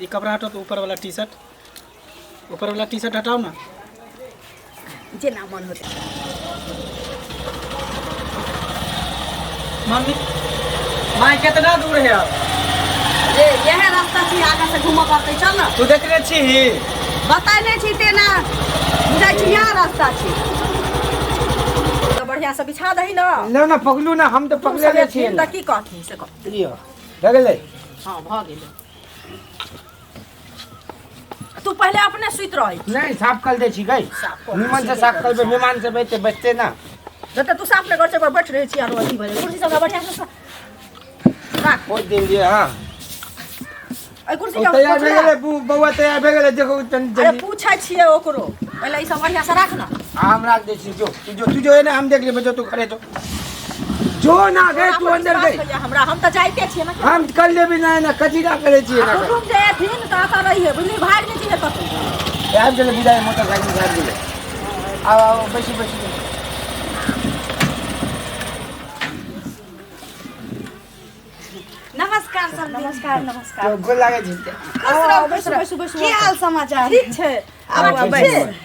ई कपड़ा हटाओ तो ऊपर वाला टी शर्ट, ऊपर वाला टी शर्ट हटाओ ना। जेना मन होतै। मम्मी, माय कितना दूर है अब? रे इएह रास्ता छी, आगाँ से घूमऽ पड़तै, चल ना। तू देखने छी ही? बताय नहि छी तेना बुझाइ छी, इएह रास्ता छी। तऽ बढ़िया से बिछा दही ना। ना ना, पकड़ू ना, हम तऽ पकड़ले सब छियै। तऽ की कहथिन से कह। लिअ, भऽ गेलै। हाँ, भऽ गेलै। तू पहिले अपने सुति रही। नहीं, साफ कर दे छी गई। साफ कऽ निमन से साफ करबे, मेहमान सब एते बैठते ना। जते तू साफ नहि कर छै, बैठ रहै छी आरो अथी भऽ जाइ। कुर्सी सब बढ़िया से राख। बहुत दिन लिए। हाँ। एहि कुर्सी ओ के तैयार भए पोछला। गेलै, बौआ तैयार भए गेलै, देखो तनी अरे जल्दी। पूछै छियै ओकरो, पहिले ई सब बढ़िया से राख ना। हाँ, हम राख दै छी। जो तू, जो तू, जो है ना, हम देख लेबै। जो तू खड़े जो, जो ना गए तू अंदर गई। होइया हमरा, हम तऽ जाइते छियै ना। हम कर लेबै ना, ना कथी ना करै छियै ना। कुटुम जे एथिन तऽ एतऽ रहिहे, बुझली? भागि नहि जइहे कतौ। आबि गेलै बुझाइ, मोटरसाइकिल आबि गेलै। आउ आउ, बैसू बैसू। नमस्कार सब। नमस्कार नमस्कार। तो गोर लागै छी। खुश रहू, खुश रहू। बैसू बैसू। की हाल समाचार? ठीक छै। आब आब ठीक बैसू। छै।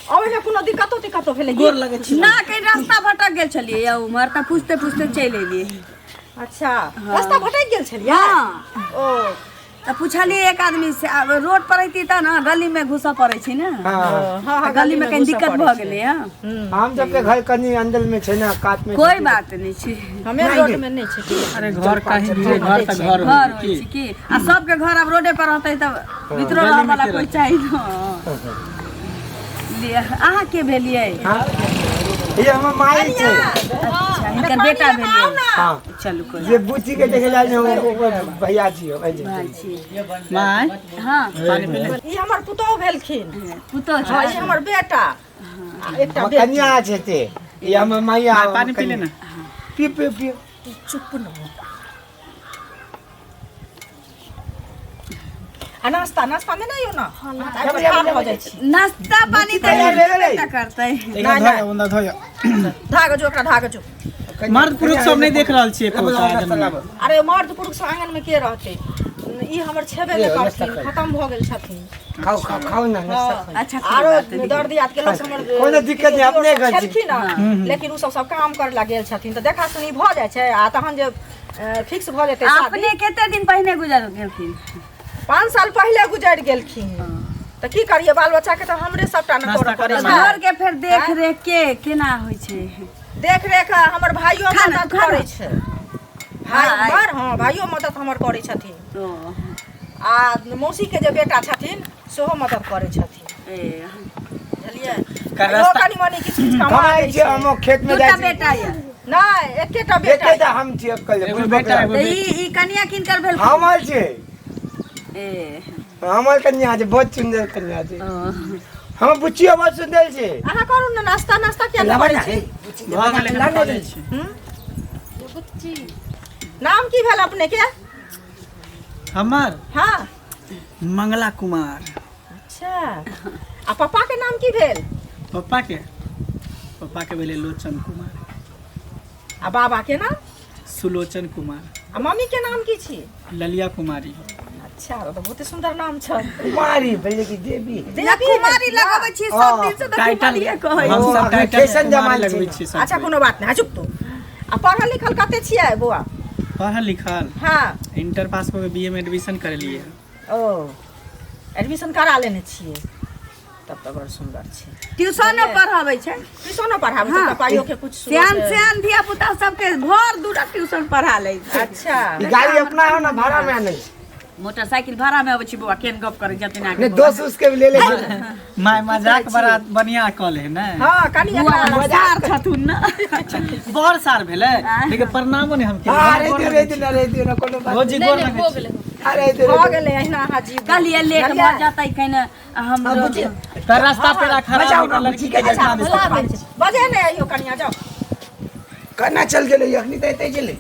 अबैमे कोनो दिक्कतो तिक्कतो भेलै की? गोर लगै छी। ना, कहीं रास्ता भटक गेल छलियै या उम्हर, तऽ पूछते पूछते चलि एलियै। अच्छा, रास्ता भटकि गेल छलियै? हँ। ओ तऽ पुछलियै एक आदमी से, आब रोड पर अइती तऽ ने गली में घुसऽ पड़ै छै ने। हँ। हँ। तऽ गली में कनी दिक्कत भऽ गेलै। हँ। हम सबके घर कनी अंदर में छै ना, कात में। कोई बात नहि छै। हमे रोड में नहि छै की? अरे घर कहीं भी है, घर तऽ घर घर होइ होइ की छै की, आ सबके घर आब रोडे पर रहतै तब भीतरो गली रहऽ में वाला के कोई रहतै? चाही न। लिअ, अहाँ के भेलियै? हाँ, ये हमर माई छै। अच्छा, हिनकर बेटा भेलियै? हाँ। चलू, कोई जे बुच्ची के देखे जाइ ने, ओकर भैया छी हम, एहि भाई जे। छी। माय। हाँ। पानी पी ले। ई हमर पुतोहु भेलखिन। पुतोह? हँ, ई हमर बेटा आ एकटा हमर बेटी। कनिया छै ते, ई हमर माइया। माय, पानी पी ले ना। पी पी पी। चुप न। आ नाश्ता, नाश्ता नहि ने यौ ना, अहाँ तऽ आबि कऽ ठाढ़ भऽ जाइ छी। नाश्ता पानी तऽ तैयार भऽ गेलै? हेबे करतै। एकरा धोया, ओंदा धोया। धाग जो ओकरा, धाग जो। मर्द पुरुष सब नहि देख रहल छियै। लाबो, लाबो, नाश्ता लाबो। अरे मर्द पुरुष सब आंगन में के रहतै? ई हमर छेबे नहि ये, नाश्ता करथिन, खाउ। खत्म भऽ गेल छथिन। खाओ खाओ खाओ ना, नाश्ता खाओ। अच्छा, कोई आरो बात नहि। दर्द दियाद के लोक सब हमर कोनो दिक्कत नहि, अपने घर छी। छलखिन हँ, लेकिन ओ सब सब काम करे ला गेल छथिन तऽ देखा सुनी भऽ जाइ छै, आ तहन जे फिक्स भऽ जेतै शादी। अपने कते दिन पहिने गुजर गेलखिन? 5 साल पहिले गुजरि गेलखिन, तऽ की करियै, बाल बच्चा के तऽ हमरे सबटा ने नाश्ता करऽ पड़ै करै छै। घर के फेर देख रेख के केना होइ छै? देख रेख हमर भाइयो खा ना, मदद खा ना। करै छै भाइ भाइ। हमर, हँ, भाइयो मदद हमर करै छथिन। ओ। आ मौसी के जे बेटा छथिन सेहो मदद करै छथिन। ए। बुझलियै? कर इहो रास्ता- कनि मनि किछु किछु कमा कमाइ दै छियै, छै। हम खेत में दूटा जाइ छी। बेटा यऽ? नहि, एकेटा बेटा। एकेटा हम छियै कल। एगो बेटा, एगो तऽ बेटी। ई कनिया किनकर भेल? हमर छै। ए। हमर कन्या छै, बहुत सुन्दर कन्या छै। ओ। हमर बुच्चियो बहुत सुन्दर छै। अहाँ करू ने नाश्ता, नाश्ता किया नहि लाबऽ करै ना, छी? हे, बुच्ची के भऽ गेलै, लाबऽ कऽ ने। दै छी। नाम की भेल अपने के? हमर? हाँ। मंगला कुमार। अच्छा, आ पापा के नाम की भेल? पप्पा के, पप्पा के भेलै लोचन कुमार। आ बाबा के नाम? सुलोचन कुमार। आ मम्मी के नाम की छी? ललिया कुमारी। अच्छा, तऽ बहुते सुंदर नाम छै। कुमारी भेलै कि देवी? ना, कुमारी लगाबै छी सब दिन से तऽ। टाइटल कुमारिये कहै हम ओ, सब अखन टाइटल फैशन कुमारी जमाना छै लगबै ने। छियै सब अच्छा कोइ। कोनो बात नहि, चुप तू। आ पढ़ल लिखल कते छियै बौआ? पढ़ल लिखल? हाँ। इंटर पास कऽ के बीए में एडमिशन करेलियै। ओ, एडमिशन करा लेने छियै, तब तऽ बड़ सुन्दर छै। ट्यूशनो पढ़ाबै छै। ट्यूशनो पढ़ाबै छै? हाँ। तऽ पाइयो के कुछ स्रोत- सियान सियान धिया पुता सबके भर दूटा ट्यूशन पढ़ा लै छै। अच्छा। ई गाड़ी अपना हो ना, भाड़ा में आनै छै? मोटरसाइकिल भाड़ा में अबै छी। बौआ, केहन गप करै जतिन आके? नहीं, दोस्त उसके भी ले ले छै। माय, मजाक बड़ा बढ़िया कॉल है ने। हँ, कनि बुआ एकरा सार छथुन ने। बड़ सार भेलै, लेकिन प्रणामो नहि हम केलियै। हाँ, अरे दियो, रे दियो, रे दियो ना, कोनो बात। भौजी, गोर लगै छी। अरे दियो, रे भऽ दियो। गेलै, अहिना अहाँ जीव कहलियै लेट भऽ जेतै कने हम। तऽ रास्ता पेरा खराब बचाउ है, ना, लड़की बुच्ची के के जल्दी। बजे नहि अइयो कनिया, जाउ। कना चल गेलै? अखनी तऽ एतै गेलै।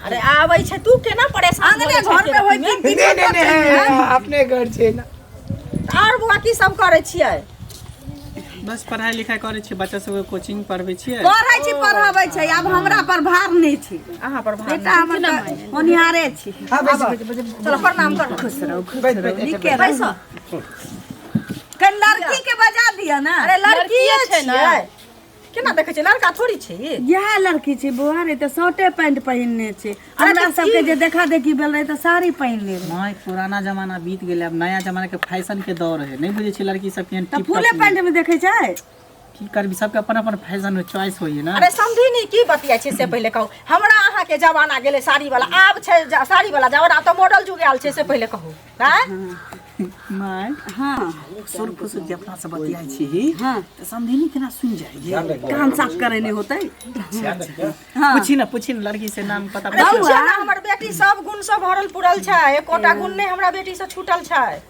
अरे आबै छै, तू केना परेशान अंगने भऽ जाइ घर छै पे होइत। रातिमे? नहीं नहीं नहीं, अपने घर छै ना। आर बौआ, की सब करै छियै? बस पढ़ाई लिखाई करै छी, बच्चा सबके कोचिंग पढ़बै छियै। पढ़ै छी, पढ़ाबै छै। आब हमरा पर भार नहि छै। अहाँ पर भार। बेटा हमर तऽ होनिहारे छी। हाँ, बैस बैस बैस। चलो, प्रणाम कर। खुश रहू, खुश बैठ, रहू, बैठ, नीके बैठ। रहू। कनि लड़की के बजा दिअ ने। अरे, लड़कीए लड़कीए छै छै ने, केना देखै छै? लड़का थोड़ी छै ई। इएह लड़की छै बौआ रे, तऽ शर्टे पैंट पहिनने छै। हमरा सबके जे देखा देखी भेल रहै तऽ साड़ी पहिनने रहै। माय, पुराना जमाना बीत गेलै, आब नया जमाना के फैशन के दौर है। नहीं बुझै छी लड़की सब केहन तऽ टिप फूले टॉप। पैंट में देखै छै। की करबी, सबके अपन अपन फैशन चॉइस होइए ना। अरे समधिनी, की बतिया छै से पहिले कहू। हमरा अहाँ के जमाना गेलै साड़ी वाला, आब छै साड़ी वाला जमाना, आब तऽ मॉडल जुग आयल छै, से पहिले कहू। आँय? माय। हाँ। सुर फुसुर जे अपना से बतियाइ छी हाँ। तऽ समधिनी केना सुनि जाइ? कान साफ करे नहि होतै। हाँ। पूछी ना, पूछी ना लड़की से नाम पता। अरे बौआ। पूछियौ ने, हमर बेटी सब गुण से भरल पुरल छै, एकोटा गुण नहि हमरा बेटी से छूटल छै।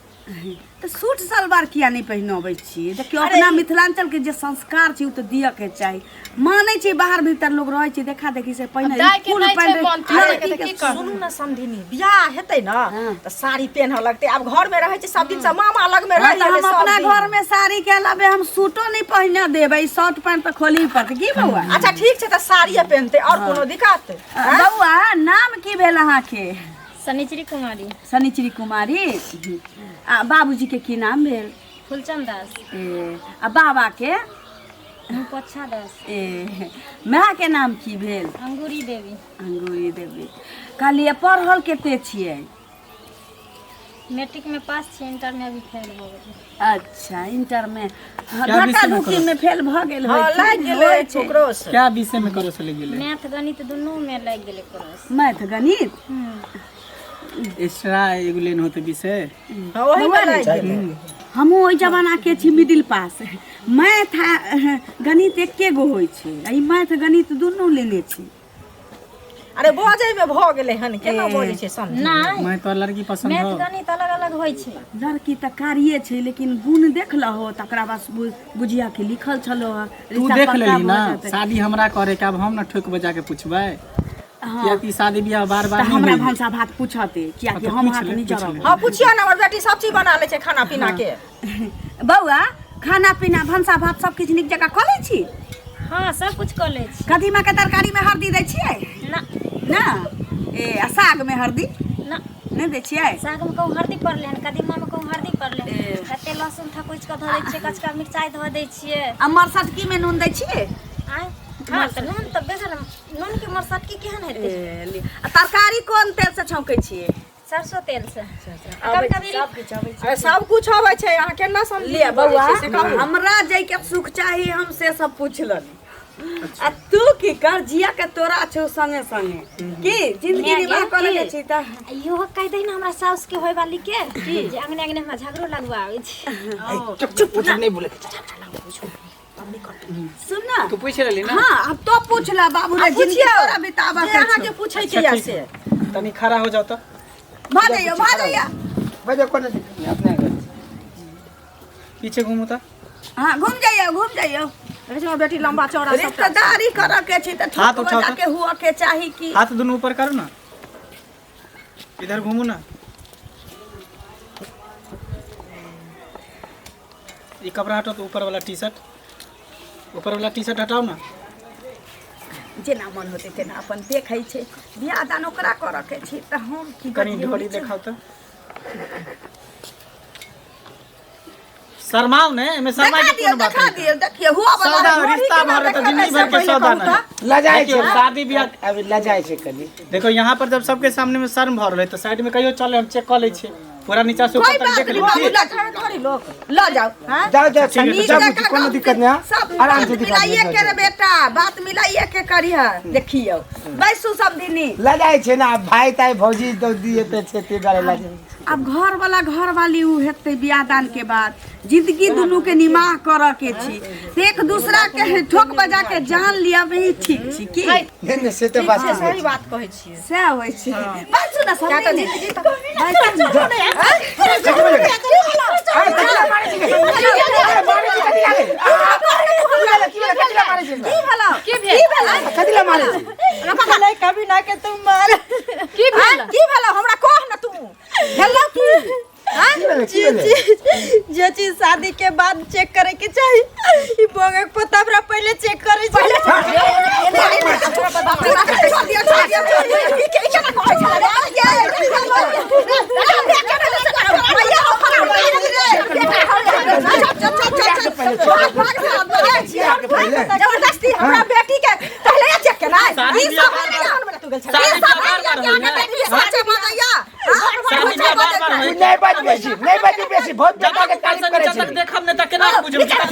तऽ सूट सलवार किया नहि पहिनबै छियै? देखियौ, अपना मिथिलांचल के जे संस्कार छै ओ तऽ दिअ के चाही। मानै छी बाहर भीतर लोग रहै छै, देखा देखी से पहिने दाइ के फुल नहि छै पैंट मन तऽ लड़की तऽ के की करबै? सुनू ने समधिनी, बियाह हेतै ने तऽ साड़ी पेन्हऽ लगतै। आब घर में रहै छै सब दिन से मामा लग में हाँ, रहि तऽ गेलै हम सब अपना दिन। घर में साड़ी के अलावे हम सूटो नहीं पहिने देबै, शर्ट पैंट तऽ खोलही पड़तै की बौआ? अच्छा ठीक छै, तऽ साड़िए पेन्हतै, आओर कोनो दिक्कत? बौआ, नाम की भेल अहाँके? शनिचरी कुमारी। शनिचरी कुमारी। आ बाबूजी के की नाम भेल? फूलचंद दास। ए, आ बाबा के? पोछा दास। ए, माय के नाम की भेल? अंगूरी देवी। अंगूरी देवी। कहलियै, पढ़ल कते छियै? मैट्रिक में पास छी, इंटर में अभी फेल हो गेलै। अच्छा, इंटर में क्या धक्का विषय में धुक्की में फेल भऽ गेल। हँ, होइत। लागि गेलै होइ छै। ओकरो से। क्या विषय में करो से लग गेलै? मैथ गणित दुनू में लागि गेलै क्रॉस। मैथ गणित। एक्स्ट्रा एगो लेन होते विषय। हँ, ओही में लागि गेलै। हमहूँ ओहि जमानाके छी मिडिल पास। मैथ आ गणित एके गो होइ छै, आ ई मैथ गणित दुनू लेने छी। अरे, बजै में भऽ गेलै हन, केना बजै छै समझ। नहि। मैं तो लड़की पसंद मैथ हो। गणित अलग अलग होइ छै। लड़की तऽ कारिये छै, लेकिन गुण देख लहो, तकरा बाद बुझिया कि लिखल छलो हँ। तू रिश्ता देख पक्का लेली भऽ ना। जेतै। शादी हमरा करे के, अब हम ना ठोक बजा के पूछबै। हाँ। कियाकि शादी बियाह बार बार तऽ नहीं हमरा होई। भनसा भात पूछते, कियाकि हाँ, तऽ हम पूछ हाथ ले, नहि पूछ जरब। ले। हँ, पूछियौ ने, हमर बेटी सब चीज बना लै छै खाना पीना के। बौआ, खाना पीना भनसा भात सब किछु नीक जकाँ कऽ लै छी? हँ, सब कुछ कऽ लै छी। कदीमा के तरकारी में हरदी दै छियै? ना। ना? ए, आ साग में हरदी? ना। नहि दै छियै? साग में कहूँ हरदी पड़लै हन, कदीमा में कहूँ हरदी पड़लै? कते लहसुन थकुचि कऽ धऽ दै छियै, कचका मिरचाइ धऽ दै छियै। आ मरसटकी में नून दै छियै? आँय? हँ, तऽ नून तऽ बेसन नून के मरसटकी केहन हेतै? ए, ले। आ तरकारी कोन तेल से छौंकै छियै? सरसों तेल से कभी कभी। अरे, सब कुछ अबै छै, अहाँ केना समझ लिअ बौआ। से कहू। हमरा जाइके सुख चाही, हम से सब पूछलनि। आ तू की कर, जिया के तोरा छौ संगे संगे की जिंदगी निवाह करे के छी तऽ। इहो कहि दही ने हमरा साउस के होय वाली के जे अंगने अंगने हमरा झगड़ो लगवाबै छै। चुप चुप, नहीं बोले। सुन ना। तू पूछ रहली ना? हाँ, अब तो पूछ ला बाबू रे, जिंदगी पूछियौ तोरा बिताबा जे के अहाँके छौ। पूछै के यऽ से। तनी खड़ा हो जाओ तो। भा जाइयो, भा जाइयो। बजे कोनो दिक्कत नहीं, अपने घर। पीछे घूमू तो। हाँ, घूम जाइयो, घूम जाइयो। देखै छी, हमर बेटी लम्बा चौड़ा सबटा। रिश्तेदारी करऽ के छै तऽ हाथ ठोक उठाओ बजा तऽ। के हुअ के चाही की। हाथ दोनों ऊपर करो ना, इधर घूमू ना। ये कपड़ा हटाओ तो, ऊपर वाला टी शर्ट, ऊपर वाला टी शर्ट हटाओ ना। जेना मन होतै तेना अपन देखै छै। बियाह दान ओकरा करऽ के छै तऽ हम की कनी बतियौ? ढोरी देखाओ तो। शर्माओ ने, एमे शर्मा देखा के दियौ। कोनो बात देखा नहीं। दियौ, देखियौ हुआ वाला। सौदा रिश्ता भर तो जिंदगी भर के सौदा ना। लजाए देखियौ, छै। शादी बियाह अभी लजाए छै कनी। देखो, यहाँ पर जब सबके सामने में शर्म भर रहे तो साइड में कहियो चले, हम चेक कर ले छियै। पूरा नीचा से कोई ऊपर तक बात देख नहीं ले। बाबू, ठीक? लऽ जाओ, थोड़ी लोक लऽ जाओ। जाओ जाओ। ठीक है, नीक जाओ, जकाँ कोनो दिक्कत नहीं है। सब आराम से बात दिखा मिलाइए दियौ। के रे बेटा, बात मिलाइए के करिह। देखियौ, बैसू समधिनी। लजाए छै ना, भाई ताई भौजी दो दिए ते छै, ते दुआरे लजाए। आब घर वाला घर वाली उ हेतै। बियाह दान के बाद जिंदगी दुनू के निमाह करऽ के छी, एक दूसरा के ठोक बजा के जान लिअ ही ठीक छी की? नहीं नहीं, से तो बात से ठीक सही है। बात कहै छियै। सएह होइ छै। बैसू ने किया तऽ समधिनी। जिंदगी तऽ बैसू ने। अरे, कथी ला मारै छी गे? अरे, मारै छी कथी ला गे? आ, की भेलै, की भेलै, कथी ला मारै छी? की भेलौ? की भेल? कथी ला मारै छी? नहीं कभी ना के तुम मार। की भेल? की भेलौ, हमरा कह न तू। भेलौ की? की भेलै? भेलै की भेलै जे चीज शादी के बाद चेक करे के चाही ई बोंग के पत्ता हमरा पहले चेक करे पहले छोड़ दिया छोड़ दिया छोड़ दिया ई के केना कहै छला जबरदस्ती हमरा बेटी के पहले चेक केना ई सब शादी बियाह बार बार होई ना सच्चे बजैया शादी बियाह बार बार तू होई नहीं बाज बेसी नहीं बाज बेसी बहुत बेटा के ऊपर तारीफ से करे नीचा तक छी देखब ने त केना बुझब जो निकल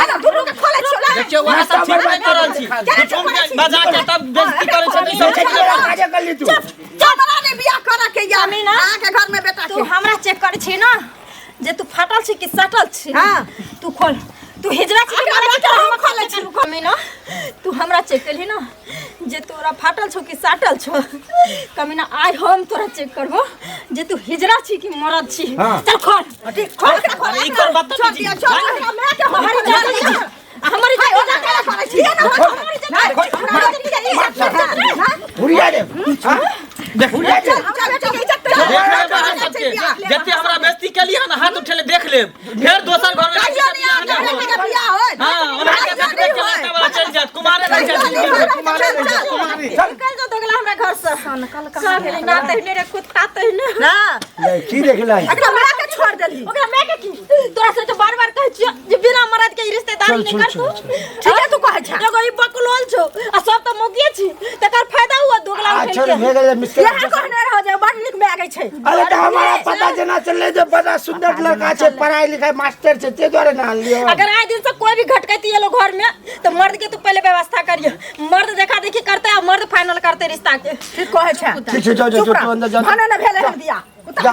देखियो वहाँ सब ठीक नहीं कर रहल छी झूठ के बजा के तब बेइज्जती करै छै ई सब ठीक नहीं काजे कर ली तू घर में बेटा तू हमरा चेक करे छी ना जे तू फाटल छी कि सटल छी हाँ। तू खोल तू हिजरा छी कि एकरा मरद छी? बेटा हम हम खोलै खोलै छी कमी ना तू हमरा चेक केलही ना जे तोरा फाटल छौ कि साटल छौ कमीना आइ हम तोरा चेक करबो जे तू हिजरा छी कि मरद छी हाँ। चल खोल अरे ई कोन बदतमीजी हमारी जान हमारी जान हुरिया दे हां देख हुरिया दे देख लेब अहाँ सबके जते हमरा बेइज्जती केली हन हाथ उठेले देख लेब फेर दोसर घर में बेटी के बियाह नहि होत। हाँ ओना के देख देख के लड़का वाला चलि जायत कुमारे नहि चलि जायत निकल जो दोगला हमरा घर से सब ना तहिने रे खुद खा तहिने ले की देखला छोड़ देली ओकरा मैं के की तोरा से तो बार बार कहै छियो जे बिना मरद के ई रिश्तेदारी चल, नहीं चल, कर तू ठीक है तू कहै छा एगो ई बकलोल छौ आ सब तऽ मौगिए छी तकर फायदा हुआ दोगला आ उठेल छोड़ के भे गेलै मिस्टर इएह कहने रहो जे बड़ नीक माय गै छै अरे तो हमारा पता जना चलले जे बड़ा सुंदर लड़का छै पढ़ाई लिखाई मास्टर छै ते द्वारे ना लियो अगर आए दिन से कोई भी घटकती है लोग घर में तो मर्द के तो पहले व्यवस्था करिए मर्द देखा देखी करते और मर्द फाइनल करते रिश्ता के ठीक कहै छै ठीक छै जाओ जाओ चुप तू अंदर रह जा भने ने भेलै हन बियाह जा।